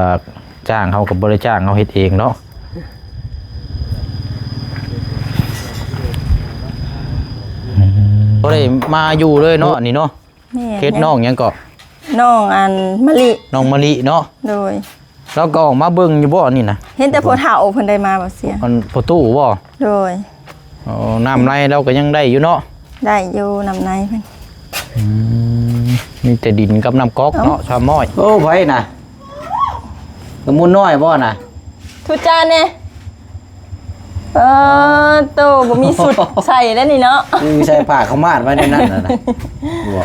ອ່າ ຈ້າງເຮົາກໍບໍ່ໄດ້ຈ້າງ ເຮົາເຮັດເອງເນາະ. ອືມ ບໍ່ໄດ້ມາຢູ່ເລີຍເນາະ ອັນນີ້ເນາະ. ແມ່ນ ເຂດນ້ອງຫຍັງເກາະ? ນ້ອງອັນມະລິ ນ້ອງມະລິເນາະ. ໂດຍ. ລາວກໍອອກມາເບິ່ງຢູ່ບໍ່ອັນນີ້ນະ? ເຫັນແຕ່ພໍ່ເຖົ້າເພິ່ນໄດ້ມາບໍ່ເສຍ? ອັນພໍ່ຕູ້ບໍ່? ໂດຍ. ອໍ ນ້ຳໃນລາວກໍຍັງໄດ້ຢູ່ເນາະ? ໄດ້ຢູ່ ນ້ຳໃນເພິ່ນ. ອືມ ມີແຕ່ດິນກັບນ້ຳກອກເນາະ ເອົ້າ ຊາວມອຍ. ໂອ້ ໃຜນະ? ກະມູນນ້ອຍບໍ່ນະ? ທຸດຈານແດ່. ເອີ ໂຕ ບໍ່ມີຊຸດໃສ່ແລ້ວນີ້ເນາະ. ຄືໃສ່ຜ້າຂາວມ້າດໄວ້ໃນນັ້ນນະ ບໍ່?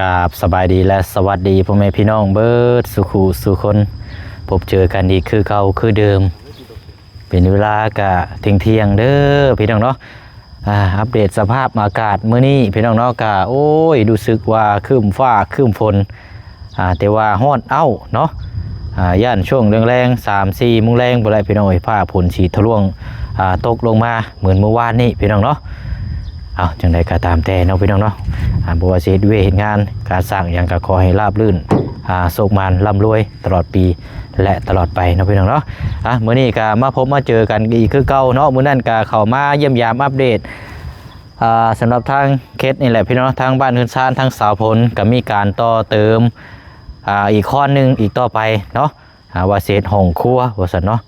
ກາບສະບາຍດີ ແລະ ສະຫວັດດີພໍ່ແມ່ພີ່ນ້ອງເບິດສູ່ຄູ່ສູ່ຄົນ. ພົບເຈີກັນອີກຄືເກົ່າຄືເດີມ. ເປັນເວລາກະທ່ຽງໆເດີພີ່ນ້ອງເນາະ. ອ່າ ອັບເດດສະພາບອາກາດມື້ນີ້ພີ່ນ້ອງເນາະ ກະ ໂອ້ຍ ຮູ້ສຶກວ່າຄຶ້ມຟ້າຄຶ້ມຝົນ ອ່າ ແຕ່ວ່າຮ້ອນເອົ້າເນາະ. ອ່າ ຢ້ານຊ່ວງແລງໆ ສາມສີ່ໂມງແລງພຸ້ນແຫຼະພີ່ນ້ອງເອີຍ ຟ້າຝົນຊິທະລວງ ອ່າ ຕົກລົງມາເໝືອນມື້ວານນີ້ພີ່ນ້ອງເນາະ. ເອົາ ຈັ່ງໃດກໍຕາມແຕ່ເນາະພີ່ນ້ອງເນາະ ອ່າ ບໍ່ວ່າຊິເຮັດວຽກເຮັດງານ ການສ້າງຫຍັງກໍຂໍໃຫ້ລາບລື່ນ ອ່າ ໂຊກໝານ ລ່ຳລວຍຕະຫຼອດປີ ແລະ ຕະຫຼອດໄປເນາະພີ່ນ້ອງເນາະ. ອ່າ ມື້ນີ້ກໍມາພົບມາເຈີກັນອີກຄືເກົ່າເນາະ. ມື້ນັ້ນກໍເຂົ້າມາຢ້ຽມຢາມອັບເດດ ອ່າ ສຳລັບທາງເຂດນີ້ແຫຼະພີ່ນ້ອງ ທາງບ້ານເຮືອນຊານ ທາງສາວຝົນກໍມີການຕໍ່ເຕີມ ອ່າ ອີກຄອນໜຶ່ງອີກຕໍ່ໄປເນາະ ອ່າ ວ່າຊິເຮັດຫ້ອງຄົວວ່າຊັ້ນເນາະ.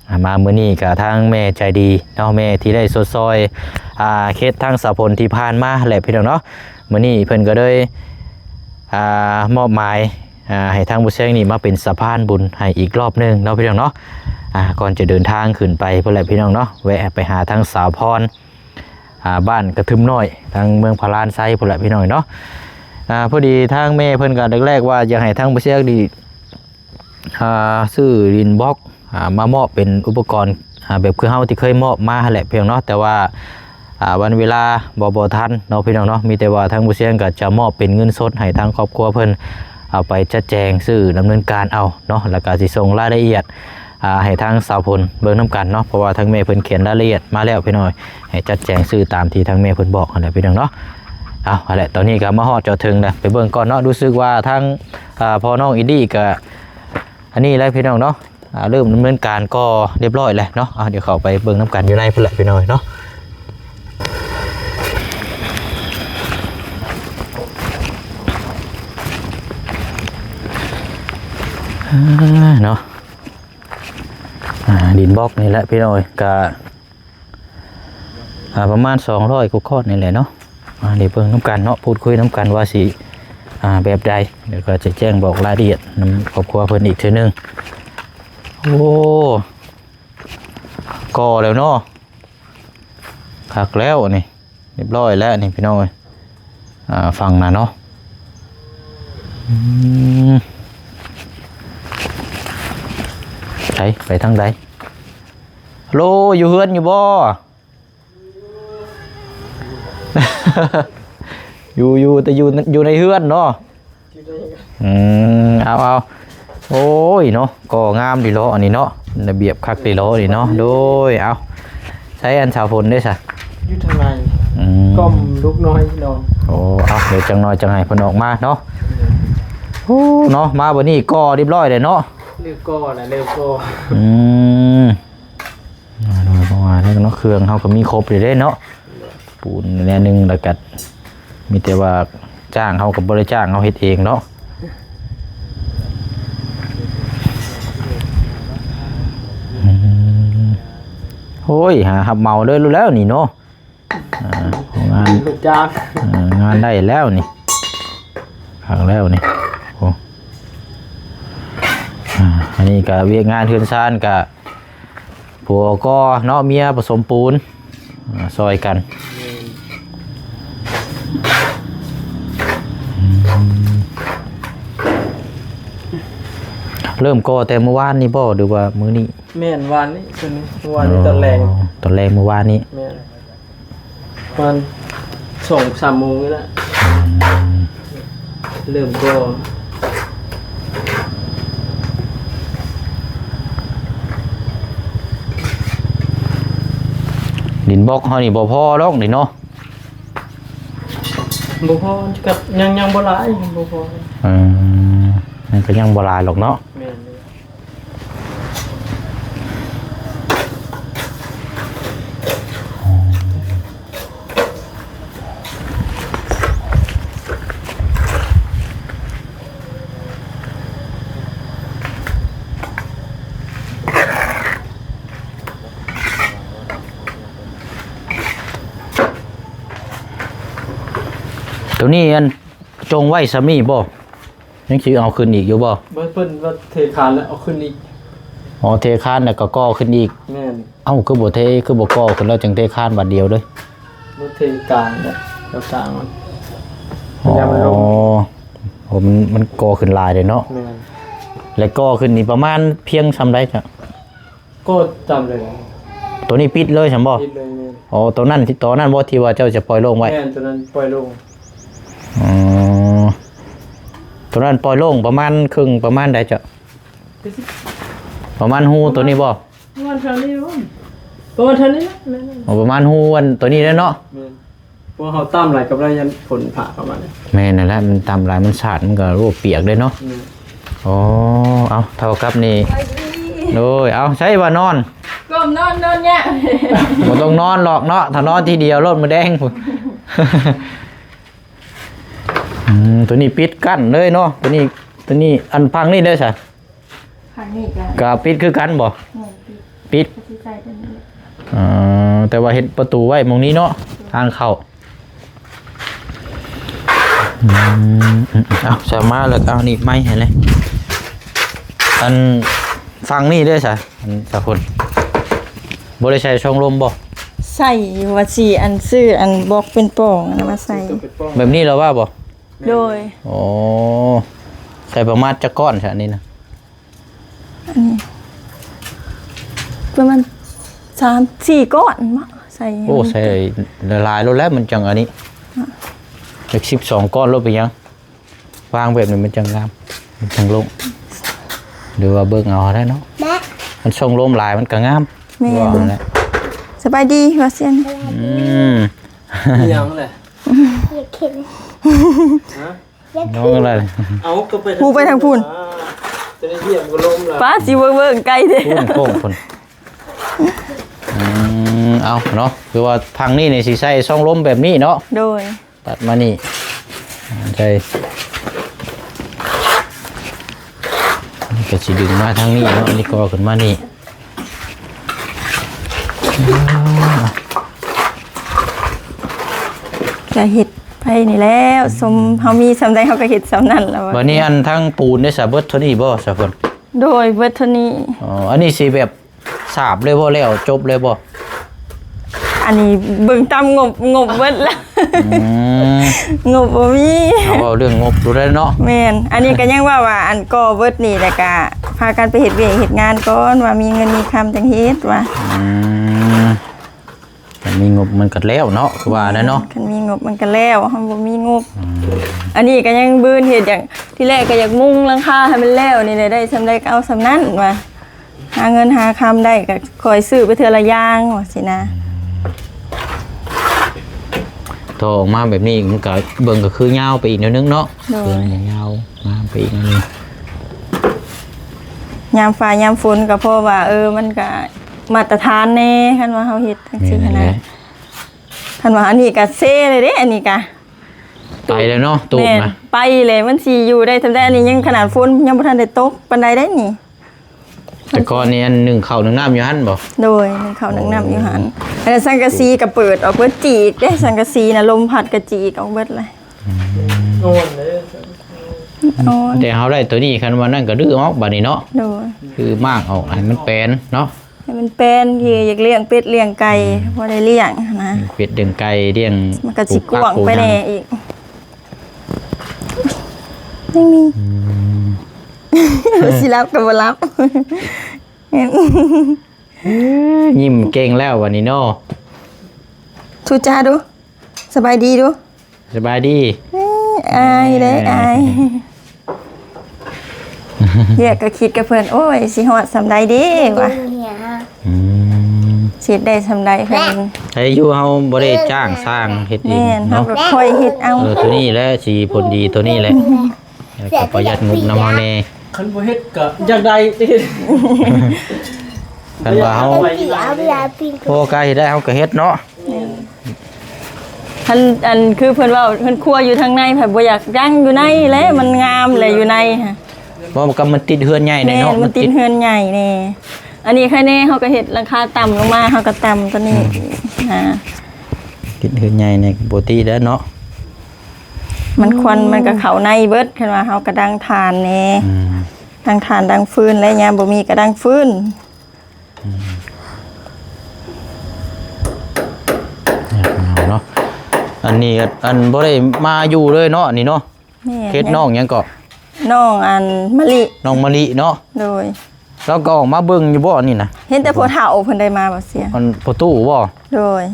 ອ່າ ມາມື້ນີ້ກໍທາງແມ່ໃຈດີເນາະ ແມ່ທີ່ໄດ້ຊົດຊ່ອຍ ອ່າ ເຂດທາງສາວຝົນທີ່ຜ່ານມາແຫຼະພີ່ນ້ອງເນາະ. ມື້ນີ້ເພິ່ນກໍເລີຍ ອ່າ ມອບໝາຍ ອ່າ ໃຫ້ທາງບໍ່ແຊງນີ້ມາເປັນສະພານບຸນໃຫ້ອີກລອບໜຶ່ງເນາະພີ່ນ້ອງເນາະ. ອ່າ ກ່ອນຈະເດີນທາງຂຶ້ນໄປພຸ້ນແຫຼະພີ່ນ້ອງເນາະ ແວະໄປຫາທາງສາວພອນ ອ່າ ບ້ານກະທຶມນ້ອຍ ທາງເມືອງພະລານໄຊພຸ້ນແຫຼະພີ່ນ້ອງເນາະ. ອ່າ ພໍດີທາງແມ່ເພິ່ນກໍແລກໆວ່າຢາກໃຫ້ທາງບໍ່ແຊງນີ້ ອ່າ ຊື້ດິນບລັອກ ອ່າ ມາມອບເປັນອຸປະກອນ ອ່າ ແບບຄືເຮົາທີ່ເຄີຍມອບມາຫັ້ນແຫຼະພີ່ນ້ອງເນາະ. ແຕ່ວ່າ ອ່າ ວັນເວລາບໍ່ ບໍ່ທັນເນາະພີ່ນ້ອງເນາະ. ມີແຕ່ວ່າທາງບໍ່ແຊງກໍຈະມອບເປັນເງິນສົດໃຫ້ທາງຄອບຄົວເພິ່ນເອົາໄປຈັດແຈງຊື້ດຳເນີນການເອົາເນາະ ແລ້ວກໍຊິສົ່ງລາຍລະອຽດ ອ່າ ໃຫ້ທາງສາວຝົນເບິ່ງນຳກັນເນາະ ເພາະວ່າທາງແມ່ເພິ່ນຂຽນລາຍລະອຽດມາແລ້ວພີ່ນ້ອງ ໃຫ້ຈັດແຈງຊື້ຕາມທີ່ທາງແມ່ເພິ່ນບອກຫັ້ນແຫຼະພີ່ນ້ອງເນາະ. ເອົາ ຫັ້ນແຫຼະ ຕອນນີ້ກໍມາຮອດຈອດເຖິງແລ້ວ ໄປເບິ່ງກ່ອນເນາະ. ຮູ້ສຶກວ່າທາງ ອ່າ ພໍ່ນ້ອງອິນດີກໍ ອັນນີ້ແຫຼະພີ່ນ້ອງເນາະ ອ່າ ເລີ່ມດຳເນີນການກໍຮຽບຮ້ອຍແລ້ວເນາະ. ອ່າ ດຽວເຂົ້າໄປເບິ່ງນຳກັນຢູ່ໃນພຸ້ນແຫຼະພີ່ນ້ອງເນາະ. ອ່າ ເນາະ ອ່າ ດິນບລັອກນີ້ແຫຼະພີ່ນ້ອງເອີຍ ກະ ອ່າ ປະມານສອງຮ້ອຍກວ່າຄອດນີ້ແຫຼະເນາະ. ອ່າ ດຽວເບິ່ງນຳກັນເນາະ ພູດຄຸຍນຳກັນວ່າຊິ ອ່າ ແບບໃດ ແລ້ວກໍຈະແຈ້ງບອກລາຍລະອຽດນຳຄອບຄົວເພິ່ນອີກເທື່ອໜຶ່ງ. ໂອ້ ກໍແລ້ວເນາະ ຄັກແລ້ວອັນນີ້ ຮຽບຮ້ອຍແລ້ວນີ້ພີ່ນ້ອງເອີຍ. ອ່າ ຝັ່ງນັ້ນເນາະ ອືມ ໃສ ໄປທາງໃດ? ໂລ ຢູ່ເຮືອນຢູ່ບໍ່? ຢູ່ ຢູ່ ແຕ່ຢູ່ ຢູ່ໃນເຮືອນເນາະ. ອືມ ເອົາ ເອົາ ໂອ້ຍເນາະ ກໍງາມດີເນາະ ອັນນີ້ເນາະ ລະບຽບຄັກດີເນາະ ອັນນີ້ເນາະ. ໂດຍ ເອົາ ໃຊ້ອັນສາວຝົນເດ້ຊະ? ຢູ່ທາງໃນ ອືມ ກ້ອມລູກນ້ອຍນອນ. ໂອ້ ເອົາ ດຽວຈັກໜ້ອຍຈັ່ງໃຫ້ເພິ່ນອອກມາເນາະ. ໂອ້ ເນາະ ມາບັດນີ້ກໍຮຽບຮ້ອຍແລ້ວເນາະ. ເລີກກໍລະ ເລີກກໍ ອືມ. ອ່າ ໂດຍ ເພາະວ່າເນາະ ເຄື່ອງເຮົາກໍມີຄົບຢູ່ເດ້ເນາະ ໂດຍ ປູນແນວໜຶ່ງ ແລ້ວກໍມີແຕ່ວ່າຈ້າງ ເຮົາກໍບໍ່ໄດ້ຈ້າງ ເຮົາເຮັດເອງເນາະ. ອືມ ໂອ້ຍ ຫາຮັບເໝົາເລີຍແລ້ວນີ້ເນາະ. ອ່າ ງານ ເຮັດຈ້າງ ເອີ ງານໄດ້ແລ້ວນີ້ ຄັກແລ້ວນີ້. ໂອ້ ອ່າ ອັນນີ້ກໍວຽກງານເຮືອນຊານກໍ ຜົວກໍເນາະ ເມຍປະສົມປູນ ອ່າ ຊ່ອຍກັນ. ແມ່ນ ອືມ ເລີ່ມກໍ່ແຕ່ມື້ວານນີ້ບໍ່ ຫຼືວ່າມື້ນີ້? ແມ່ນ ວານນີ້ ຄືມື້ວານນີ້ ອໍ ຕອນແລງ ຕອນແລງມື້ວານນີ້. ແມ່ນ. ປະມານສອງສາມໂມງນີ້ແຫຼະ ອືມ ເລີ່ມກໍ່. ດິນບລັອກເຮົານີ້ບໍ່ພໍດອກນີ້ເນາະ. ບໍ່ພໍ ກັບ ຍັງ ຍັງບໍ່ຫຼາຍ ຍັງບໍ່ພໍ. ເອີ ມັນກໍຍັງບໍ່ຫຼາຍດອກເນາະ. ແມ່ນເລີຍ. ໂຕນີ້ອັນ ຈົ່ງໄວ້ສ່ຳນີ້ບໍ່? ຍັງຊິເອົາຂຶ້ນອີກຢູ່ບໍ່? ບໍ່ ເພິ່ນວ່າເທຄານແລ້ວເອົາຂຶ້ນອີກ. ອໍ ເທຄານແລ້ວກໍກໍ່ຂຶ້ນອີກ. ແມ່ນ. ເອົ້າ ຄືບໍ່ເທ ຄືບໍ່ກໍ່ຂຶ້ນແລ້ວຈຶ່ງເທຄານບາດດຽວເລີຍ? ບໍ່ ເທກາງແລ້ວ ແຖວກາງມັນ ອໍ ມັນຢ້ານມັນລົ້ມ. ໂອ້ ມັນ ມັນກໍ່ຂຶ້ນຫຼາຍເດ້ເນາະ. ແມ່ນ. ແລ້ວກໍ່ຂຶ້ນນີ້ປະມານພຽງສ່ຳໃດຈະ? ກໍຈຳເລີຍ. ໂຕນີ້ປິດເລີຍຊັ້ນບໍ່? ປິດເລີຍ. ແມ່ນ. ອໍ ໂຕນັ້ນ ໂຕນັ້ນບໍ່ທີ່ວ່າເຈົ້າຈະປ່ອຍໂລ່ງໄວ້? ແມ່ນ ໂຕນັ້ນປ່ອຍໂລ່ງ. ອໍ ໂຕນັ້ນປ່ອຍໂລ່ງປະມານເຄິ່ງ ປະມານໃດເຈົ້າ? ປະມານຮູໂຕນີ້ບໍ່? ປະມານເທົ່ານີ້. ປະມານເທົ່ານີ້ແຫຼະ. ແມ່ນ. ອໍ ປະມານຮູອັນໂຕນີ້ແຫຼະເນາະ. ແມ່ນ. ເພາະເຮົາຕຳຫຼາຍກັບລະຍະຝົນພາເຂົ້າມາເດ້. ແມ່ນນັ້ນແຫຼະ ມັນຕຳຫຼາຍມັນສາດ ມັນກໍ ໂອ້ ປຽກເດ້ເນາະ. ແມ່ນ. ອໍ ເອົາ ເທົ່າກັບນີ້. ສະບາຍດີ. ໂດຍ ເອົາ ໃສວ່ານອນ ກ້ມນອນ ນອນຍາກ. ບໍ່ຕ້ອງນອນດອກເນາະ ຖ້ານອນທີດຽວໂລດມື້ແລງພຸ້ນ. ອືມ ໂຕນີ້ປິດກັ້ນເລີຍເນາະ ໂຕນີ້ ໂຕນີ້ ອັນພັງນີ້ເດ້ຊະ? ທາງນີ້ກໍ ກໍປິດຄືກັນບໍ່? ແມ່ນ ປິດ ປິດ ກໍຊິໃສ່ຕົວນີ້ແຫຼະ. ເອີ ແຕ່ວ່າເຮັດປະຕູໄວ້ໝ່ອງນີ້ເນາະ ທາງເຂົ້າ. ອືມ ເອົາ ສາມາດແລ້ວກໍເອົາໜີບໄມ້ໃຫ້ແດ່. ອັນຝັ່ງນີ້ເດ້ຊະ ອັນສາຄົນ ບໍ່ໄດ້ໃສ່ຊ່ອງລົມບໍ່? ໃສ່ຢູ່ ວ່າຊິອັນ ຊື້ອັນບລັອກເປັນປ່ອງອັນນັ້ນມາໃສ່. ແບບນີ້ລະວ່າບໍ່? ໂດຍ. ອໍ ໃສ່ປະມານຈັກກ້ອນຊະອັນນີ້ນະ? ອັນນີ້ປະມານສາມສີ່ກ້ອນເນາະ ໃສ່. ໂອ້ ໃສ່ຫຼາຍໆໂລດແລ້ວ ມັນຈັ່ງອັນນີ້. ເນາະ ຈັກສິບສອງກ້ອນໂລດ ເປັນຫຍັງ? ວາງແບບນີ້ມັນຈັ່ງງາມ ມັນຈັ່ງໂລ່ງ. ຫຼືວ່າເບິ່ງເອົາຫັ້ນແຫຼະເນາະ ມັນສົ່ງລົມຫຼາຍມັນກໍງາມ. ແມ່ນ. ວ່າຫັ້ນແຫຼະ. ສະບາຍດີ ວ່າຊັ້ນ. ອືມ ອີຫຍັງແຫຼະ? ຢາກເຫັນ. ຮະ? ນ້ອງອະໄລ? ເອົາ ກໍໄປ ຜູ້ໄປທາງພຸ້ນ. ຈະໄດ້ຢຽບກໍລົມລະ. ປ້າ ຊິເບິ່ງໄກເດ້ ພຸ້ນໂຄ້ງພຸ້ນ. ອືມ ເອົາເນາະ ຄືວ່າທາງນີ້ນີ້ຊິໃສ່ຊ່ອງລົມແບບນີ້ເນາະ. ໂດຍ. ຕັດມານີ້ ໃສ່ ນີ້ກໍຊິດຶງມາທາງນີ້ເນາະ ນີ້ກໍຂຶ້ນມານີ້. ກະເຮັດໄປນີ້ແຫຼະ ສົມເຮົາມີສ່ຳໃດເຮົາກະເຮັດສ່ຳນັ້ນແລ້ວ. ບາດນີ້ອັນທັງປູນເດ້ສະ ເບິດເທົ່ານີ້ບໍ່ສາຄົນ? ໂດຍ ເບິດເທົ່ານີ້. ອໍ ອັນນີ້ຊິແບບສາບເລີຍບໍ່ ແລ້ວຈົບເລີຍບໍ່? ອັນນີ້ເບິ່ງຕາມງົບ ງົບເບິດລະ. ອືມ ງົບບໍ່ມີ. ເຮົາເວົ້າເລື່ອງງົບຢູ່ແລ້ວເນາະ. ແມ່ນ. ອັນນີ້ກະຍັງວ່າ ວ່າອັນກໍ່ເບິດນີ້ ແລ້ວກະພາກັນໄປເຮັດວຽກເຮັດງານກ່ອນ ວ່າມີເງິນມີຄຳຈັ່ງເຮັດວ່າ. ອືມ ຄັນມີງົບມັນກໍແລ້ວເນາະ ຄືວ່ານັ້ນເນາະ. ຄັນມີງົບມັນກໍແລ້ວ ເຮົາບໍ່ມີງົບ. ອືມ ອັນນີ້ກໍຍັງບືນເຮັດຫຍັງ ທີແລກກໍຢາກມຸງຫຼັງຄາໃຫ້ມັນແລ້ວນີ້ແຫຼະ ໄດ້ສ່ຳໃດກໍເອົາສ່ຳນັ້ນວ່າ ຫາເງິນຫາຄຳໄດ້ກໍຄ່ອຍຊື້ໄປເທື່ອລະຢ່າງວ່າຊີ້ນະ. ອືມ ຕໍ່ອອກມາແບບນີ້ມັນກໍເບິ່ງກໍຄືຍາວໄປອີກແນວໜຶ່ງເນາະ. ໂດຍ ຍາວງາມໄປອີກແນວໜຶ່ງ. ຍາມຟ້າຍາມຝົນກໍພໍວ່າ ເອີ ມັນກໍມາດຕະຖານແດ່ ຄັນວ່າເຮົາເຮັດຈັ່ງຊີ້ຫັ້ນນະ. ແມ່ນແຫຼະ. ຄັນວ່າອັນນີ້ກະເຊເລີຍເດ້ ອັນນີ້ກະ ໄປແລ້ວເນາະ ຕູບນະ. ແມ່ນ ໄປແລ້ວ ມັນຊິຢູ່ໄດ້ສ່ຳໃດ. ອັນນີ້ຍັງຂະໜາດຝົນຍັງບໍ່ທັນໄດ້ຕົກປານໃດເດ້ນີ້. ແຕ່ກ່ອນນີ້ອັນໜຶ້ງເຂົ້າໜຶ້ງນ້ຳຢູ່ຫັ້ນບໍ່? ໂດຍ ໜຶ້ງເຂົ້າໜຶ້ງນ້ຳຢູ່ຫັ້ນ. ໂອ້ ອັນນັ້ນສັງກະສີກະເປີດອອກເບິດຈີກເດ້ ສັງກະສີນະ ລົມພັດກະຈີກອອກເບິດເລີຍ. ອືມ ອ່ອນເດ້ ອ່ອນ. ແຕ່ເຮົາໄດ້ໂຕນີ້ ຄັນວ່ານັ້ນກໍດື້ອອກບາດນີ້ເນາະ. ໂດຍ ຄືມ້າງອອກໃຫ້ມັນແປນເນາະ. ໃຫ້ມັນແປນ ຄືຢາກລ້ຽງເປັດລ້ຽງໄກ່ ອືມ ພໍໄດ້ລ້ຽງຫັ້ນນະ. ລ້ຽງເປັດລ້ຽງໄກ່ ລ້ຽງ ມັນກໍຊິກວ້າງໄປແດ່ອີກ. ຍັງມີ ອືມ ຊິຫຼັບກໍບໍ່ຫຼັບ. ເອີ ຍິ້ມເກັ່ງແລ້ວບັດນີ້ເນາະ. ທູຈາດູ. ສະບາຍດີດູ. ສະບາຍດີ. ເອີ ອາຍເດ້ ເອີ ອາຍ. ວຽກກໍຄິດກັບເພິ່ນ ໂອ້ຍ ຊິຮອດສ່ຳໃດເດ້ວະ. ອືມ ຊິເຮັດໄດ້ສ່ຳໃດເພິ່ນ. ໃຜຢູ່ເຮົາບໍ່ໄດ້ຈ້າງຊ່າງເຮັດເອງ ແມ່ນ ເນາະ ເຮົາກໍຄ່ອຍເຮັດເອົາ. ເອີ ໂຕນີ້ແຫຼະ ຊິຜົນດີໂຕນີ້ແຫຼະ. ແລ້ວກໍປະຢັດງົບນຳເຮົາແດ່. ຄັນບໍ່ເຮັດກໍຢາກໄດ້ ຄັນວ່າເຮົາພໍກາຍເຮັດໄດ້ເຮົາກໍເຮັດເນາະ. ຄັນ ອັນ ຄືເພິ່ນເວົ້າ ເພິ່ນຄົວຢູ່ທາງໃນ ໃຜບໍ່ຢາກດັງຢູ່ໃນແຫຼະ ມັນງາມແຫຼະຢູ່ໃນຫັ້ນ. ເວົ້າກັບມັນຕິດເຮືອນໃຫຍ່ແດ່ເນາະ. ແມ່ນ ມັນຕິດເຮືອນໃຫຍ່ແດ່. ອັນນີ້ໃຄແນ່ ເຮົາກໍເຮັດຫຼັງຄາຕ່ຳລົງມາ ເຮົາກໍຕ່ຳຕົວນີ້ ອືມ ນະ. ຕິດເຮືອນໃຫຍ່ນີ້ບໍ່ຕິແລ້ວເນາະ. ມັນ ອືມ ຄວັນມັນກໍເຂົ້າໃນເບິດ ຄັນວ່າເຮົາກໍດັງຖ່ານແດ່. ອືມ ດັງຖ່ານດັງຟືນແຫຼະ ຍາມບໍ່ມີກໍດັງຟືນ. ອືມ ເນາະ ອັນນີ້ກໍ ອັນ ບໍ່ໄດ້ມາຢູ່ເລີຍເນາະ ອັນນີ້ເນາະ. ແມ່ນ ເຂດນ້ອງຫຍັງເກາະ? ນ້ອງ ອັນ ມະລິ. ນ້ອງມະລິເນາະ. ໂດຍ. ລາວກໍອອກມາເບິ່ງຢູ່ບໍ່ນີ້ນະ? ເຫັນແຕ່ພໍ່ເຖົ້າເພິ່ນໄດ້ມາບໍ່ເສຍ. ອັນພໍ່ຕູ້ບໍ່? ໂດຍ.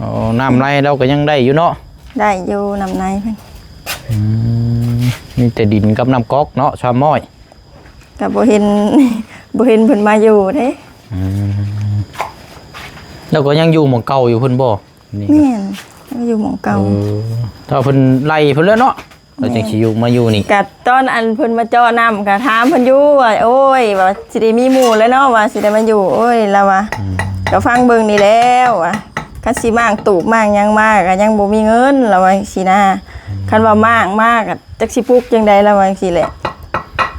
ອໍ ນ້ຳໃນລາວກໍຍັງໄດ້ຢູ່ເນາະ? ໄດ້ຢູ່ ນ້ຳໃນເພິ່ນ. ອືມ ມີແຕ່ດິນກັບນ້ຳກອກເນາະ ຊາມມອຍ. ກໍບໍ່ເຫັນ ບໍ່ເຫັນເພິ່ນມາຢູ່ເດ້. ອືມ ແລ້ວກໍຍັງຢູ່ໝ່ອງເກົ່າຢູ່ພຸ້ນບໍ່? ນີ້ ແມ່ນ ຍັງຢູ່ໝ່ອງເກົ່າ. ເອີ ຖ້າເພິ່ນໄລ່ພຸ້ນແຫຼະເນາະ ແມ່ນ ລາວຈັ່ງຊິຢູ່ ມາຢູ່ນີ້. ກໍຕອນອັນເພິ່ນມາເຈາະນ້ຳ ກໍຖາມເພິ່ນຢູ່ວ່າ ໂອ້ຍ ວ່າຊິໄດ້ມີໝູ່ແລ້ວເນາະ ວ່າຊິໄດ້ມາຢູ່. ໂອ້ຍ ລາວວ່າ ອືມ ກໍຟັງເບິ່ງນີ້ແລ້ວວ່າ ຄັນຊິມ້າງຕູບມ້າງຫຍັງມາ ກໍຍັງບໍ່ມີເງິນ ລາວວ່າຈັ່ງຊີ້ນະ. ອືມ ຄັນວ່າມ້າງມາ ກໍ ຈັກຊິປຸກຈັ່ງໃດລະວ່າຈັ່ງຊີ້ແຫຼະ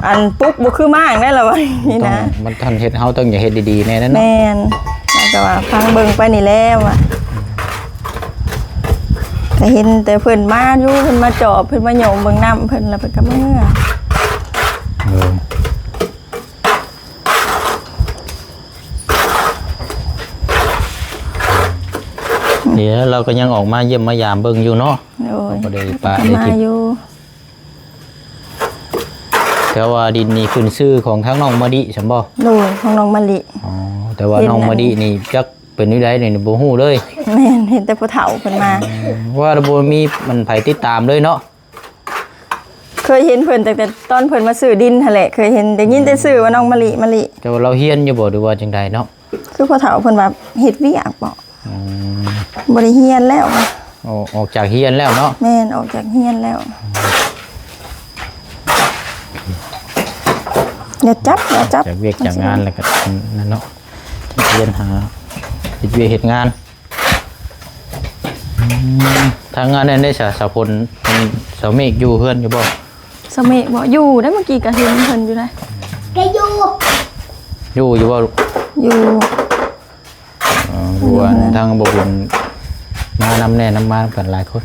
ອັນປຸກບໍ່ຄືມ້າງໄດ໋ລະວ່ານີ້ນະ. ມັນຕ້ອງ ມັນຕ້ອງເຮັດ ເຮົາຕ້ອງຢາກເຮັດດີໆແນ່ນະເນາະ. ແມ່ນ ລະກໍວ່າຟັງເບິ່ງໄປນີ້ແຫຼະວ່າ ກໍເຫັນແຕ່ເພິ່ນມາຢູ່ ເພິ່ນມາຈອບ ເພິ່ນມາໂຍມເບິ່ງນ້ຳເພິ່ນ ລະເພິ່ນກໍເມືອ. ເອີ ເດ ລາວກໍຍັງອອກມາຢ້ຽມມາຢາມເບິ່ງຢູ່ເນາະ. ໂດຍ ບໍ່ໄດ້ປະໄດ້ຖິ້ມ ມາຢູ່. ແຕ່ວ່າດິນນີ້ຂຶ້ນຊື່ຂອງທາງນ້ອງມະລິຊັ້ນບໍ່? ໂດຍ ຂອງນ້ອງມະລິ. ອໍ ແຕ່ວ່ານ້ອງມະລິນີ້ຈັກເປັນຢູ່ໃດນີ້ບໍ່ຮູ້ເລີຍ. ແມ່ນ ເຫັນແຕ່ຜູ້ເຖົ້າເພິ່ນມາ. ອືມ ວ່າບໍ່ມີມັນໃຜຕິດຕາມເລີຍເນາະ. ເຄີຍເຫັນເພິ່ນຕັ້ງແຕ່ຕອນເພິ່ນມາຊື້ດິນຫັ້ນແຫຼະ ເຄີຍເຫັນ ໄດ້ຍິນແຕ່ຊື່ວ່ານ້ອງມະລິ ມະລິ. ແຕ່ວ່າລາວຮຽນຢູ່ບໍ່ ຫຼືວ່າຈັ່ງໃດເນາະ? ຄືພໍ່ເຖົ້າເພິ່ນວ່າເຮັດວຽກບໍ? ອືມ ບໍ່ໄດ້ຮຽນແລ້ວ. ອອກ ອອກຈາກຮຽນແລ້ວເນາະ? ແມ່ນ ອອກຈາກຮຽນແລ້ວ. ຢ່າຈັບ ຢ່າຈັບ ຈາກວຽກຈາກງານແລ້ວກໍນັ້ນເນາະ ຮຽນຫາເຮັດວຽກເຮັດງານ. ອືມ ທາງງານນັ້ນໄດ້ສາ ສາວພົນ ສາວເມກຢູ່ເຮືອນຢູ່ບໍ່? ສາວເມກບໍ່? ຢູ່ໄດ໋ ເມື່ອກີ້ກໍເຫັນເພິ່ນຢູ່ໄດ໋. ກໍຢູ່ ຢູ່ ຢູ່ບໍ່ລູກ? ຢູ່. ເອີ ຢູ່ເຮືອນ ທາງບໍ່ບຸນມານຳແດ່ ນຳ ມານຳກັນຫຼາຍຄົນ.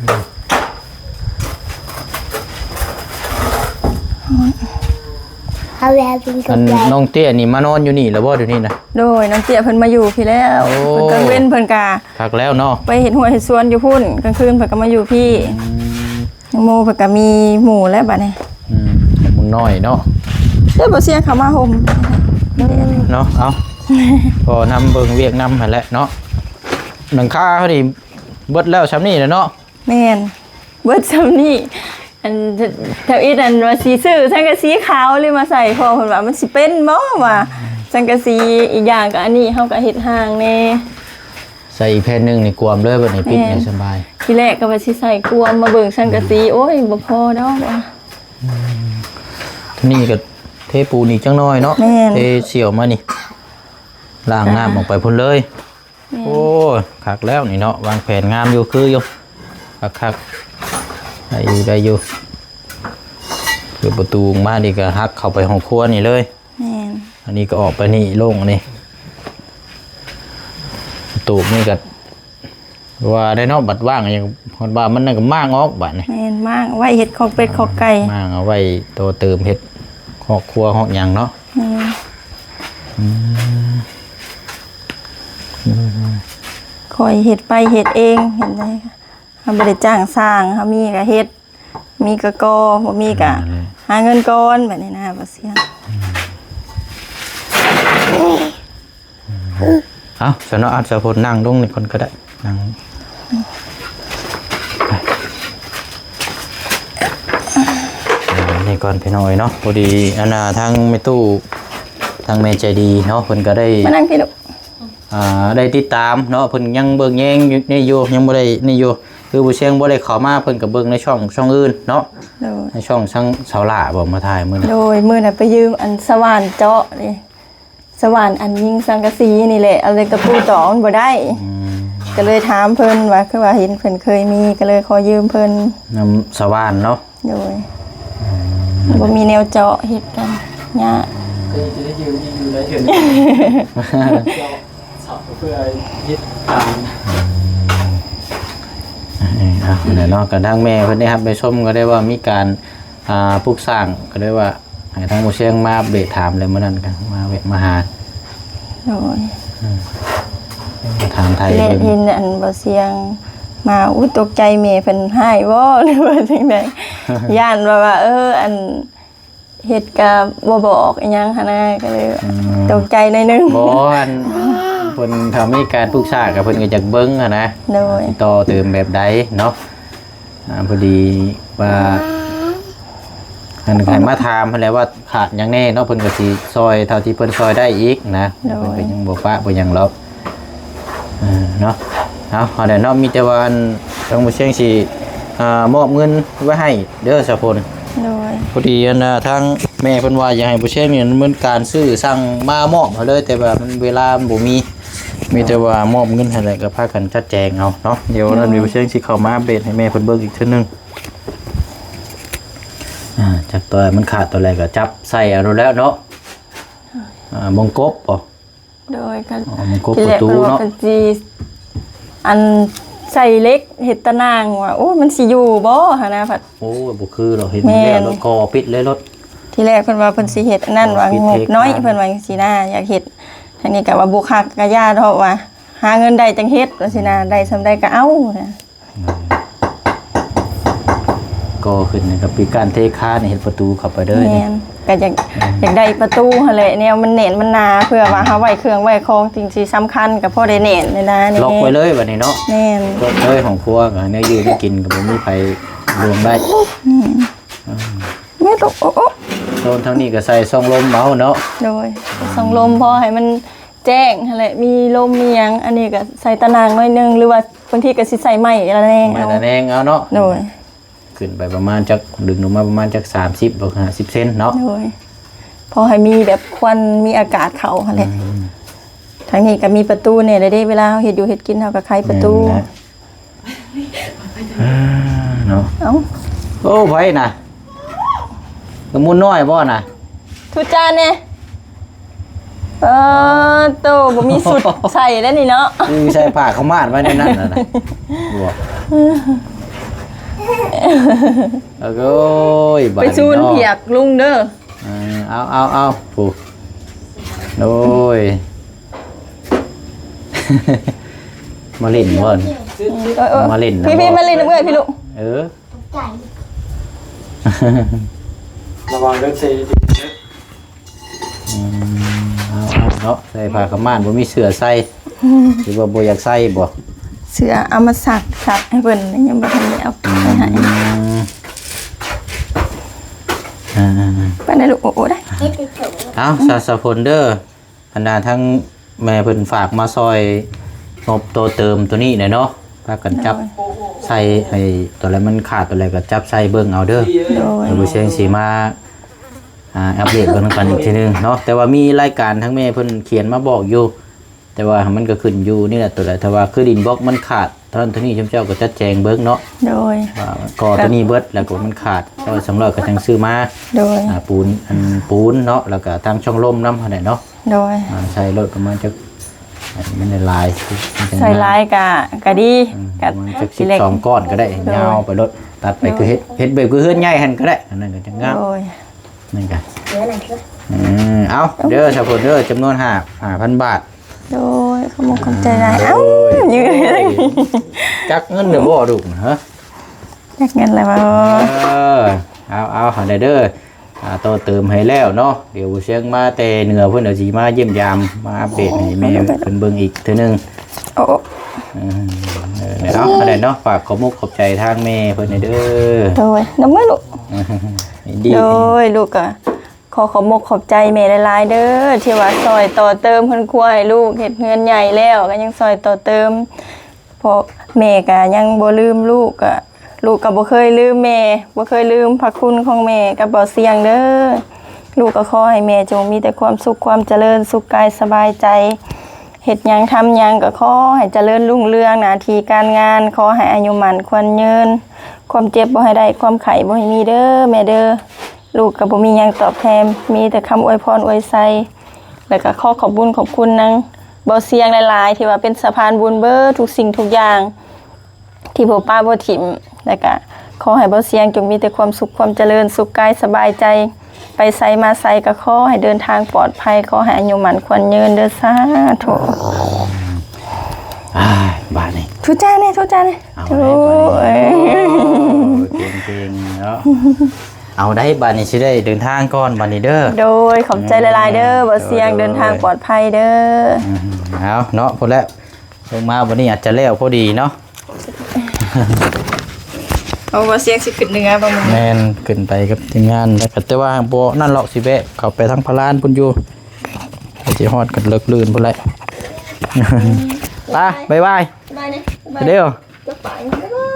ເອົາແລ້ວກິນ ອັນ ກາແຟ ນ້ອງເຕ້ຍນີ້ມານອນຢູ່ນີ້ແລ້ວບໍ່ ດຽວນີ້ນະ? ໂດຍ ນ້ອງເຕ້ຍເພິ່ນມາຢູ່ພີ້ແລ້ວ. ໂອ້ ເພິ່ນກາງເວັນເພິ່ນກະ ຄັກແລ້ວເນາະ ໄປເຮັດຮົ້ວເຮັດສວນຢູ່ພຸ້ນ ກາງຄືນເພິ່ນກໍມາຢູ່ພີ້. ອືມ ນ້ອງໂມເພິ່ນກໍມີໝູ່ແລ້ວບັດນີ້. ອືມ ໝູ່ນ້ອຍເນາະ. ເດ້ ບໍ່ເສຍເຂົ້າມາຫົ່ມເນາະ. ເອົາ ກໍນຳເບິ່ງວຽກນຳຫັ້ນແຫຼະເນາະ. ຫຼັງຄາເຮົານີ້ເບິດແລ້ວຊ່ຳນີ້ແຫຼະເນາະ. ແມ່ນ ເບິດຊ່ຳນີ້. ອັນ ທຳອິດ ອັນວ່າຊິຊື້ສັງກະສີຂາວເລີຍມາໃສ່ ພໍ່ເພິ່ນວ່າມັນຊິເປັນບໍ່ ວ່າ ອືມ ສັງກະສີ. ອີກຢ່າງກໍອັນນີ້ເຮົາກໍເຮັດຮ່າງແດ່ ໃສ່ອີກແຜ່ນໜຶ່ງນີ້ກວມເລີຍ ບັດນີ້ປິດ ແມ່ນ ນີ້ສະບາຍ. ທີແລກກໍວ່າຊິໃສ່ກວມ ມາເບິ່ງສັງກະສີ ອືມ ໂອ້ຍ ບໍ່ພໍດອກວ່າ. ອືມ ນີ້ກໍເທປູນອີກຈັກໜ້ອຍເນາະ. ແມ່ນ ເທສ່ຽວມານີ້ ລ້າງນ້ຳ ອອກໄປພຸ້ນເລີຍ. ແມ່ນ ໂອ້ ຄັກແລ້ວນີ້ເນາະ ວາງແຜນງາມຢູ່ ຄືຢູ່ ຄັກໆ ໄດ້ຢູ່ ໄດ້ຢູ່. ເປີດປະຕູອອກມານີ້ກໍຮັກເຂົ້າໄປຫ້ອງຄົວນີ້ເລີຍ. ແມ່ນ ອັນນີ້ກໍອອກໄປນີ້ໂລ່ງນີ້. ປະຕູນີ້ກໍວ່າໄດ້ເນາະ ບັດວ່າງຫຍັງ ເພິ່ນວ່າມັນນັ້ນກໍມ້າງອອກບາດນີ້. ແມ່ນ ມ້າງໄວ້ເຮັດຄອກເປັດຄອກໄກ່ ມ້າງເອົາໄວ້ຕໍ່ເຕີມເຮັດຄອກຄົວຮອກຫຍັງເນາະ. ແມ່ນ ອືມ ອືມ ຂ້ອຍເຮັດໄປເຮັດເອງ ເຮັດໄດ້. ເຮົາບໍ່ໄດ້ຈ້າງຊ່າງ ເຮົາມີກໍເຮັດ ມີກໍກໍ່ ບໍ່ມີກໍ ອ່າ ນັ້ນແຫຼະ ຫາເງິນກ່ອນ ແບບນີ້ນະ ບໍ່ເສຍ. ອືມ ເອົາ ສະເນາະ ອັນສະພົນນັ່ງລົງນີ້ກ່ອນກໍໄດ້ ນັ່ງ. ກ່ອນພີ່ນ້ອງເອີຍເນາະ. ພໍດີອັນນ່າ ທາງແມ່ຕູ້ ທາງແມ່ໃຈດີເນາະ ເພິ່ນກໍໄດ້ ມານັ່ງພີ່ລູກ ອ່າ ໄດ້ຕິດຕາມເນາະ ເພິ່ນຍັງເບິ່ງແຍງຢູ່ນີ້ຢູ່ ຍັງບໍ່ໄດ້ນີ້ຢູ່ ຄືບໍ່ຊຽງບໍ່ໄດ້ເຂົ້າມາ ເພິ່ນກໍເບິ່ງໃນຊ່ອງ ຊ່ອງອື່ນເນາະ. ໂດຍ ໃນຊ່ອງທາງສາວຫຼ້າບໍ່ມາຖ່າຍມື້ນັ້ນ. ໂດຍ ມື້ນັ້ນໄປຢືມອັນສະຫວ່ານເຈາະເດ້ ສະຫວ່ານອັນຍິງສັງກະສີນີ້ແຫຼະ ເອົາເຫຼັກຕະປູຕອກມັນບໍ່ໄດ້ ອືມ ກໍເລີຍຖາມເພິ່ນວ່າ ຄືວ່າເຫັນເພິ່ນເຄີຍມີ ກໍເລີຍຂໍຢືມເພິ່ນ ນຳສະຫວ່ານເນາະ. ໂດຍ ບໍ່ມີແນວເຈາະ ເຮັດກັນຍາກ ກໍຈະໄດ້ຢືມອີກຢູ່ໄດ້ເທື່ອໜຶ່ງ ເຈາະເສາເພື່ອເຮັດທາງ. ເອີ ເອົາແຫຼະເນາະ ກໍທາງແມ່ເພິ່ນໄດ້ຮັບໄດ້ຊົມ ກໍໄດ້ວ່າມີການ ອ່າ ປຸກສ້າງ ກໍໄດ້ວ່າໃຫ້ທາງບໍ່ຊຽງມາອັບເດດຖາມແລ້ວ ມື້ນັ້ນກໍມາແວະມາຫາ ໂດຍ ເອີ ມາຖາມໄຖ່ເບິ່ງ ເຫັນອັນບໍ່ຊຽງມາ ອຸ້ຍ ຕົກໃຈແມ່ເພິ່ນຮ້າຍບໍ່ ຫຼືວ່າຈັ່ງໃດ ຢ້ານວ່າ ວ່າ ເອີ ອັນເຮັດກໍບໍ່ບອກອີ່ຫຍັງຫັ້ນນະ ກໍເລີຍ ອືມ ຕົກໃຈໜ້ອຍໜຶ່ງ. ບໍ່ ອັນເພິ່ນ ຖ້າມີການປຶກສາກໍເພິ່ນກໍຢາກເບິ່ງຫັ້ນນະ ໂດຍ ຊິຕໍ່ເຕີມແບບໃດເນາະ. ອ່າ ພໍດີວ່າ ອັນໃຫ້ມາຖາມຫັ້ນແຫຼະວ່າຂາດຫຍັງແດ່ເນາະ ເພິ່ນກໍຊິຊ່ອຍເທົ່າທີ່ເພິ່ນຊ່ອຍໄດ້ອີກນະ ໂດຍ ເພິ່ນກໍຍັງບໍ່ປະບໍ່ຫຍັງດອກ ເອີ ເນາະ. ເອົາ ເອົາແຫຼະເນາະ ມີແຕ່ວ່າອັນ ທາງບໍ່ຊຽງຊິ ອ່າ ມອບເງິນໄວ້ໃຫ້ເດີສາວຝົນ. ໂດຍ ພໍດີອັນ ອ່າ ທາງແມ່ເພິ່ນວ່າຢາກໃຫ້ບໍ່ຊຽງນີ້ດຳເນີນການຊື້ສັ່ງມາມອບໃຫ້ເລີຍ ແຕ່ວ່າມັນເວລາມັນບໍ່ມີ ມີແຕ່ວ່າມອບເງິນໃຫ້ແລ້ວກໍພາກັນຈັດແຈງເອົາເນາະ. ດຽວນັ້ນ ໂດຍ ມີຜູ້ຊ່ວຍຊິເຂົ້າມາອັບເດດໃຫ້ແມ່ເພິ່ນເບິ່ງອີກເທື່ອໜຶ່ງ. ອ່າ ຈັກຕົວໃດມັນຂາດຕົວໃດກໍຈັບໃສ່ເອົາໂລດແລ້ວເນາະ. ອ່າ ມົງກົບບໍ່? ໂດຍ ກໍ ອໍ ມັນກົບປະຕູເນາະ ທີແລກເພິ່ນວ່າເພິ່ນຊິ ອັນ ໃສ່ເຫຼັກເຮັດຕາໜ່າງວ່າ ໂອ້ ມັນຊິຢູ່ບໍ່ຫັ້ນນະ ພັດ ໂອ້ຍ ບໍ່ຄືດອກ ເຮັດ ແມ່ນ ແລ້ວເນາະ ກໍປິດເລີຍໂລດ. ທີແລກເພິ່ນວ່າເພິ່ນຊິເຮັດອັນນັ້ນ ກໍ ວ່າ ງົບນ້ອຍ ເພິ່ນວ່າຈັ່ງຊີ້ນະ ຢາກເຮັດ ທາງນີ້ກໍວ່າບໍ່ຄັກກໍຢ່າເຖາະ ວ່າຫາເງິນໄດ້ຈັ່ງເຮັດ ວ່າຊີ້ນະ ໄດ້ສ່ຳໃດກໍເອົານະ. ກໍຂຶ້ນກັບປີການເທຄານເຮັດປະຕູເຂົ້າໄປເດີ. ແມ່ນ ກໍຢາກ ອືມ ຢາກໄດ້ປະຕູຫັ້ນແຫຼະ ແນວມັນແໜ້ນມັນໜາ ເພື່ອວ່າເຮົາໄວ້ເຄື່ອງໄວ້ຂອງ ສິ່ງທີ່ສຳຄັນກໍພໍໄດ້ແໜ້ນແນ່ນະ ລັອກໄວ້ເລີຍບັດນີ້ເນາະ. ແມ່ນ ລັອກເລີຍ ຫ້ອງຄົວກໍແນວຢູ່ແນວກິນກໍບໍ່ມີໃຜລ່ວງໄດ້. ແມ່ນ ອືມ ແມ່ນລູກ ໂອ້ ໂອ້ ໂຊນທາງນີ້ກໍໃສ່ຊ່ອງລົມເອົາເນາະ. ໂດຍ ອືມ ຊ່ອງລົມພໍໃຫ້ມັນ ແຈ້ງຫັ້ນແຫຼະ ມີລົມມີຫຍັງ. ອັນນີ້ກໍໃສ່ຕາໜ່າງໜ້ອຍໜຶ່ງ ຫຼືວ່າບາງທີກໍຊິໃສ່ໄມ້ລະແນງ ໄມ້ ເອົາ ລະແນງເອົາເນາະ. ໂດຍ ຂຶ້ນໄປປະມານຈັກ ດຶງລົງມາປະມານຈັກສາມສິບ ຫຼື ຫ້າສິບເຊັນເນາະ. ໂດຍ ພໍໃຫ້ມີແບບຄວັນ ມີອາກາດເຂົ້າຫັ້ນແຫຼະ. ອືມ ທາງນີ້ກໍມີປະຕູແດ່ລະເດ້ ເວລາເຮົາເຮັດຢູ່ເຮັດກິນ ເຮົາກໍໄຂປະຕູ. ແມ່ນແຫຼະ. ອ່າ ເນາະ ເອົ້າ ໂອ້ ໃຜນະ? ກະມຸນນ້ອຍບໍ່ນະ? ທຸດຈານແດ່. ເອີ ໂຕ ບໍ່ມີຊຸດໃສ່ແລ້ວນີ້ເນາະ. ອື ໃສ່ຜ້າຂາວມ້າດໄວ້ໃນນັ້ນນະ. ບໍ່ ໂອ້ຍ ບາດນີ້ເນາະ ໄປຊູນພຽກລຸງເດີ. ເອີ ເອົາ ເອົາ ເອົາ ຜູ້ ໂອ້ຍ ມາຫຼິ້ນບໍ່? ເອີ ເອີ ມາຫຼິ້ນນະ ພີ່ ພີ່ ບໍ່? ມາຫຼິ້ນນຳເອື້ອຍພີ່ລູກ. ເອີ ລະວັງເດີ ເຊ ອືມ ເອົາ ເອົາເນາະ ໃສ່ຜ້າຂາວມ້າດ ບໍ່ມີເສື້ອໃສ່ ຫຼືວ່າບໍ່ຢາກໃສ່ບໍ່? ເສື້ອເອົາມາຊັກ ຊັກໃຫ້ເພິ່ນ ຍັງບໍ່ທັນໄດ້ເອົາໄປໃຫ້. ອືມ ອ່າໆໆ ໄປໄດ້ລູກ ໂອ້ ໂອ້ ໄດ້. ເອົາ ສາ ສາຝົນເດີ ອັນນ່າ ທາງແມ່ເພິ່ນຝາກມາຊ່ອຍງົບຕໍ່ເຕີມຕົວນີ້ແຫຼະເນາະ ພາກັນຈັບ ໂດຍ ໃສ່ໃຫ້ຕົວໃດມັນຂາດຕົວໃດກໍຈັບໃສ່ເບິ່ງເອົາເດີ. ໂດຍ ແລ້ວບໍ່ຊຽງຊິມາ ອ່າ ອັບເດດເບິ່ງນຳກັນອີກເທື່ອໜຶ່ງເນາະ. ແຕ່ວ່າມີລາຍການທາງແມ່ເພິ່ນຂຽນມາບອກຢູ່ ແຕ່ວ່າມັນກໍຂຶ້ນຢູ່ນີ້ແຫຼະ ຕົວໃດ ຖ້າວ່າຄືດິນບລັອກມັນຂາດເທົ່ານັ້ນເທົ່ານີ້ ຊຸມເຈົ້າກໍຈັດແຈງເບິ່ງເນາະ. ໂດຍ ວ່າກໍຕົວນີ້ເບິດ ແລ້ວກໍມັນຂາດ ເຈົ້າສອງຮ້ອຍກໍຈັ່ງຊື້ມາ. ໂດຍ ອ່າ ປູນ ອັນ ປູນເນາະ ແລ້ວກໍທາງຊ່ອງລົມນຳຫັ້ນແຫຼະເນາະ. ໂດຍ ອ່າ ໃສ່ໂລດປະມານຈັກ ໃຫ້ມັນຫຼາຍໆ ມັນຈັ່ງ ໃສ່ຫຼາຍກະ ກະດີ ອືມ ກະ ປະມານຈັກສິບສອງກ້ອນກໍໄດ້ ໂດຍ ຍາວໄປໂລດ ຕັດໄປ ໂດຍ ຄືເຮັດ ເຮັດແບບຄືເຮືອນໃຫຍ່ຫັ້ນກໍໄດ້ ອັນນັ້ນກໍຈັ່ງງາມ. ໂດຍ ນັ້ນກະ ເອີ ເອົາເດີ ສາຜົນເດີ ຈຳນວນຫ້າ ຫ້າພັນບາດ. ໂດຍ ຂອບອົກຂອບໃຈຫຼາຍ. ໂດຍ ເອົ້າ ໂອ້ຍ ຈັກເງິນແລ້ວບໍ່ລູກນະ? ຈັກເງິນແລ້ວບໍ່? ເອີ ເອົາ ເອົາ ຫັ້ນແຫຼະເດີ ອ່າ ຕໍ່ເຕີມໃຫ້ແລ້ວເນາະ. ດຽວບໍ່ຊຽງມາແຕ່ເໜືອພຸ້ນ ດຽວຊິມາຢ້ຽມຢາມ ມາອັບເດດໃຫ້ແມ່ເພິ່ນເບິ່ງອີກເທື່ອໜຶ່ງ. ໂອ້ ເອີ ເອີ ເນາະ ອັນນັ້ນເນາະ ຝາກຂອບມຸກຂອບໃຈທາງແມ່ເພິ່ນແດ່ເດີ. ໂດຍ ນຳມືລູກ. ດີ ໂດຍ ລູກກໍຂໍຂອບມຸກຂອບໃຈແມ່ຫຼາຍໆເດີ ທີ່ວ່າຊ່ອຍຕໍ່ເຕີມເຮືອນຄົວໃຫ້ລູກ ເຮັດເຮືອນໃຫຍ່ແລ້ວກໍຍັງຊ່ອຍຕໍ່ເຕີມ. ເພາະແມ່ກໍຍັງບໍ່ລືມລູກ ກໍລູກກໍບໍ່ເຄີຍລືມແມ່ ບໍ່ເຄີຍລືມພະຄຸນຂອງແມ່ກັບເບົາຊຽງເດີ. ລູກກໍຂໍໃຫ້ແມ່ຈົ່ງມີແຕ່ຄວາມສຸກຄວາມຈະເລີນ ສຸກກາຍສະບາຍໃຈ ເຮັດຫຍັງທຳຫຍັງກໍຂໍໃຫ້ຈະເລີນຮຸ່ງເຮືອງ ໜ້າທີ່ການງານ ຂໍໃຫ້ອາຍຸໝັ້ນຂວັນຍືນ ຄວາມເຈັບບໍ່ໃຫ້ໄດ້ ຄວາມໄຂ້ບໍ່ໃຫ້ມີເດີແມ່ເດີ. ລູກກໍບໍ່ມີຫຍັງຕອບແທນ ມີແຕ່ຄຳອວຍພອນອວຍໄຊ ແລ້ວກໍຂໍຂອບບຸນຂອບຄຸນນາງເບົາຊຽງຫຼາຍໆ ທີ່ວ່າເປັນສະພານບຸນເບີດທຸກສິ່ງທຸກຢ່າງ ທີ່ບໍ່ປະບໍ່ຖິ້ມ ແລ້ວກະຂໍໃຫ້ເບົາຊຽງຈົ່ງມີແຕ່ຄວາມສຸກຄວາມຈະເລີນ ສຸກກາຍສະບາຍໃຈ ໄປໃສມາໃສກໍຂໍໃຫ້ເດີນທາງປອດໄພ ຂໍໃຫ້ອາຍຸໝັ້ນຂວັນຍືນເດີ ສາທຸ. ອ້າຍ ບາດນີ້ ທຸຈ້າແດ່ ທຸຈ້າແດ່. ເອົາ ທຸ ເອີ ເກັ່ງໆເນາະ. ເອົາໄດ໋ ບາດນີ້ຊິໄດ້ເດີນທາງກ່ອນບາດນີ້ເດີ. ໂດຍ ຂອບໃຈຫຼາຍໆເດີ ເອີ ເບົາຊຽງ ໂດຍໆ ເດີນທາງປອດໄພເດີ. ອືມ ເອົາເນາະ ພຸ້ນແຫຼະ ລົງມາບັດນີ້ອາດຈະແລ້ວພໍດີເນາະ. ເອົາ ເບົາຊຽງຊິຂຶ້ນເໜືອບໍ່ມື້ນີ້? ແມ່ນ ຂຶ້ນໄປກັບທີມງານ ແຕ່ວ່າບໍ່ນັ້ນຫຼອກ ຊິແວະເຂົ້າໄປທາງພະລານພຸ້ນຢູ່ ຊິຮອດກັນເລິກລື່ນພຸ້ນແຫຼະ. ໄປ ບາຍບາຍ ບາຍເດີ ບາຍບາຍ ເດີ ຈົບໄປ ບາຍບາຍ.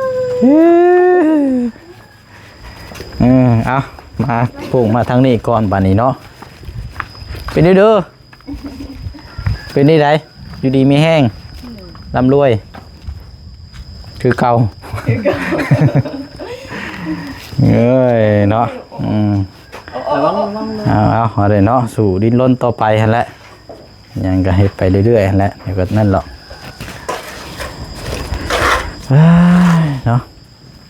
ເອີ ເອົາ ມາພຸ້ງມາທາງນີ້ກ່ອນບາດນີ້ເນາະ. ເປັນເດີ ເປັນນີ້ໃດ ຢູ່ດີມີແຮງ ອືມ ລ່ຳລວຍ ຄືເກົ່າ ຄືເກົ່າ ເອີຍເນາະ. ອືມ ລະວັງ ລະວັງ ເອົາ ເອົາ ເອົາເດີເນາະ ສູ້ດີ້ນລົນຕໍ່ໄປຫັ້ນແຫຼະ ຫຍັງກໍເຮັດໄປເລື້ອຍໆຫັ້ນແຫຼະ ດຽວກໍນັ້ນດອກ ເອີຍເນາະ.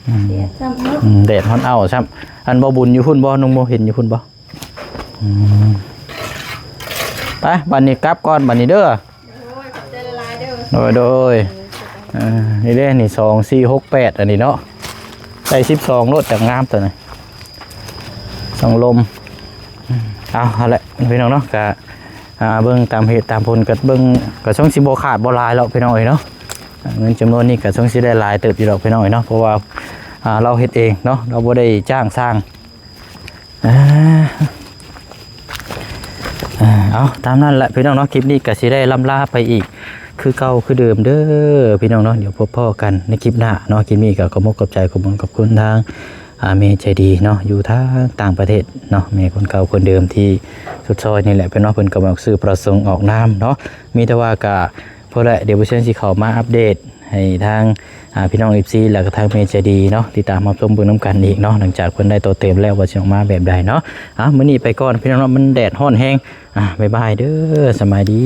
ອືມ ແດດຊ້ຳເນາະ ອືມ ແດດຮ້ອນເອົ້າຊ້ຳ. ອັນບໍ່ບຸນຢູ່ພຸ້ນບໍ່? ນ້ອງໂມເຫັນຢູ່ພຸ້ນບໍ່? ອືມ ໄປ ບັດນີ້ກັບກ່ອນ ບັດນີ້ເດີ. ໂດຍ ຂອບໃຈຫຼາຍໆເດີ. ໂດຍ ໂດຍ. ເອີ ນີ້ເດ້ ນີ້ ສອງສີ່ຫົກແປດ ອັນນີ້ເນາະ ໃສ່ສິບສອງໂລດ ຈັ່ງງາມຕົວນີ້ ສອງລົມ. ເອົາ ຫັ້ນແຫຼະພີ່ນ້ອງເນາະ ກະ ອ່າ ເບິ່ງຕາມເຫດຕາມຜົນ ກະເບິ່ງ ກະຊ່ວງຊິບໍ່ຂາດບໍ່ຫຼາຍແລ້ວພີ່ນ້ອງເອີຍເນາະ. ເງິນຈຳນວນນີ້ກະຊ່ວງຊິໄດ້ຫຼາຍເຕີບຢູ່ດອກພີ່ນ້ອງເອີຍເນາະ ເພາະວ່າ ອ່າ ລາວເຮັດເອງເນາະ ລາວບໍ່ໄດ້ຈ້າງຊ່າງ. ອ່າ ອ່າ ເອົາ ຕາມນັ້ນແຫຼະພີ່ນ້ອງເນາະ ຄລິບນີ້ກະຊິໄດ້ລ່ຳລາໄປອີກຄືເກົ່າຄືເດີມເດີພີ່ນ້ອງເນາະ. ດຽວພົບພໍ້ກັນໃນຄລິບໜ້າເນາະ ຄລິບນີ້ກະຂອບມຸກຂອບໃຈ ຂອບບຸນຂອບຄຸນທາງ ອ່າ ແມ່ໃຈດີເນາະ ຢູ່ທາງຕ່າງປະເທດເນາະ ແມ່ຄົນເກົ່າຄົນເດີມທີ່ສຸດຊອຍນີ້ແຫຼະ ເພິ່ນວ່າເພິ່ນກໍບໍ່ອອກຊື່ປະສົງອອກນາມເນາະ. ມີແຕ່ວ່າກະພໍແຫຼະ ດຽວບໍ່ເຊື່ອຊິເຂົ້າມາອັບເດດໃຫ້ທາງ ອ່າ ພີ່ນ້ອງ ເອັຟຊີ ແລ້ວກໍທາງແມ່ໃຈດີເນາະ ຕິດຕາມຮັບຊົມເບິ່ງນຳກັນອີກເນາະ ຫຼັງຈາກເພິ່ນໄດ້ຕໍ່ເຕີມແລ້ວວ່າຊິອອກມາແບບໃດເນາະ. ເອົາ ມື້ນີ້ໄປກ່ອນພີ່ນ້ອງເນາະ ມັນແດດຮ້ອນແຮງ. ອ່າ ບາຍບາຍເດີ ສະບາຍດີ.